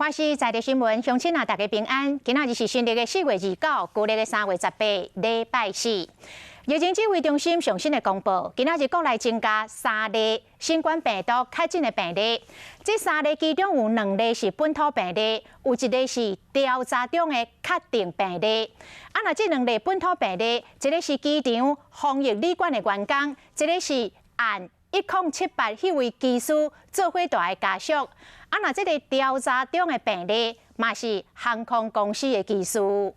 華視在地新聞，鄉親啊，大家平安。今仔日是新曆的4月29，舊曆的3月18，禮拜四。疫情指揮中心上新的公布，今仔日國內增加三例新冠病毒確診的病例。這三例其中有兩例是本土病例，有一例是調查中的確定病例。啊，若這兩例本土病例，一个是機場防疫旅館的員工，一个是案1078彼位機師做伙蹛的家屬。啊，若這个調查中的病例，嘛是航空公司的機師。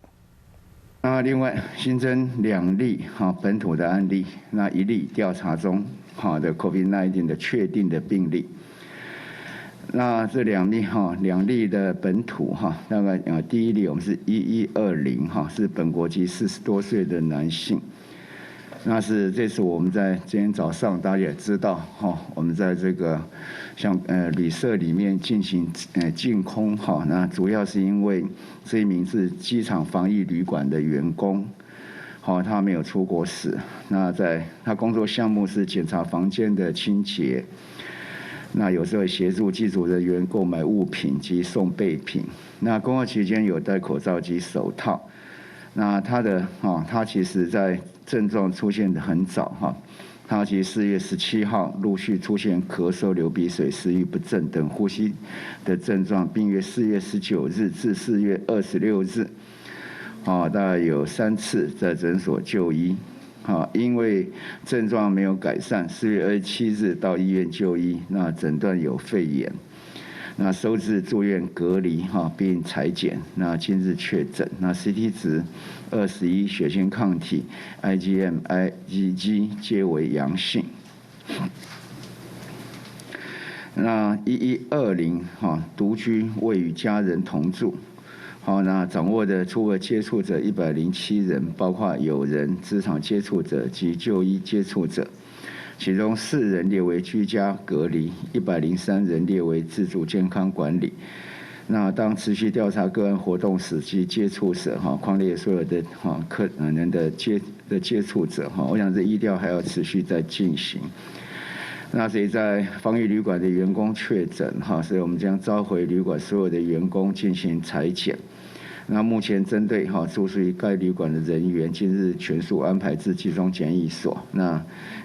那另外新增兩例哈本土的案例，那一例調查中哈的 COVID-19 的確定的病例。那這兩例哈兩例的本土哈，那個第一例我們是1120哈，是本國籍40多歲的男性。那是這次我們在今天早上大家也知道哈，我們在這個像旅社裡面進行淨空哈，那主要是因為這一名是機場防疫旅館的員工，好，他沒有出國史，那在他工作項目是檢查房間的清潔，那有時候協助機組人員購買物品及送備品，那工作期間有戴口罩及手套，那他的哈，他其實在症狀出現得很早哈，他其實4月17號陸續出現咳嗽、流鼻水、食慾不振等呼吸的症狀，並於4月19日至4月26日，啊，大概有三次在診所就醫，啊，因為症狀沒有改善，4月27日到醫院就醫，那診斷有肺炎，那收治住院隔離哈，並採檢，那今日確診，那 CT 值21，血清抗體 IgM、IgG 皆為陽性。那1120哈，獨居未與家人同住，好，那掌握的初步接觸者107人，包括友人、職場接觸者及就醫接觸者，其中四人列為居家隔離，103人列為自主健康管理。那當持續調查個案活動史及接觸者哈，匡列所有的哈可能的接觸者哈，我想這疫調還要持續在進行。那所以在防疫旅館的員工確診哈，所以我們將召回旅館所有的員工進行採檢。那目前針對哈住宿於該旅館的人員，今日全數安排至集中檢疫所。那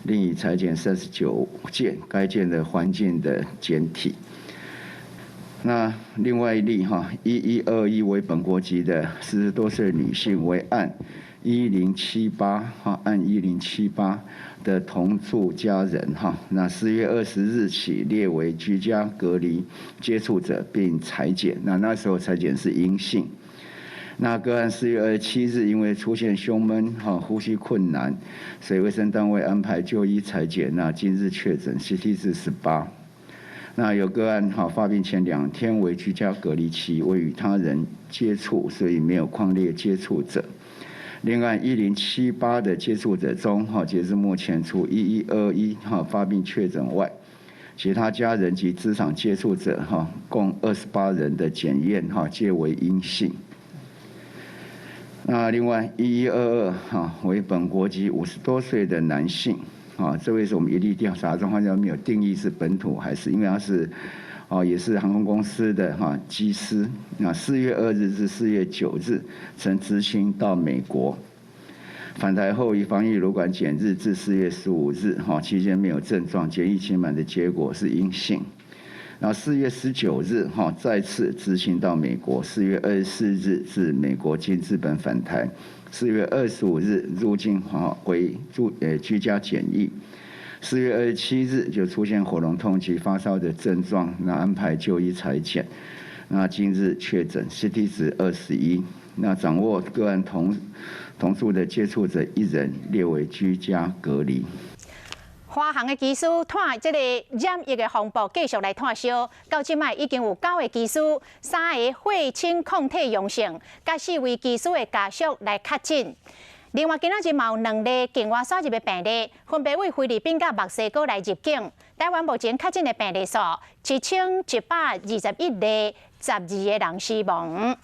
另已採檢39件該件的環境的檢體。那另外一例哈，1121為本國籍的40多歲女性，為案一零七八哈，案一零七八的同住家人哈。那4月20日起列為居家隔離接觸者並採檢，那那時候採檢是陰性。那個案4月27日因為出現胸悶哈、呼吸困難，所以衛生單位安排就醫採檢，那今日確診 CT 值18。那有個案哈，發病前2天為居家隔離期，未與他人接觸，所以沒有匡列接觸者。另外一零七八的接觸者中，哈，截至目前除1121哈發病確診外，其他家人及職場接觸者哈，共28人的檢驗哈皆為陰性。那另外1122哈為本國籍50多歲的男性。啊，這位是我們一例調查中，好像沒有定義是本土還是，因為他是，哦，也是航空公司的哈機師。那4月2日至4月9日曾執勤到美國，返台後於防疫旅館檢疫至4月15日，哈期間沒有症狀，檢疫期滿的結果是陰性。然後4月19日哈再次執勤到美國，4月24日自美國經日本返台。4月25日入境哈回住居家檢疫，4月27日就出現喉嚨痛及發燒的症狀，那安排就醫採檢，那今日確診 CT 值21，那掌握個案同住的接觸者一人列為居家隔離。華航的機師湠這个染疫的風暴繼續來湠燒，到這擺已經有九个機師、三个血清抗體陽性，佮四位機師的家屬來確診。另外，今仔日嘛有兩例境外輸入的病例，分別為菲律賓佮墨西哥來入境。台灣目前確診的病例數1121例，12個人死亡。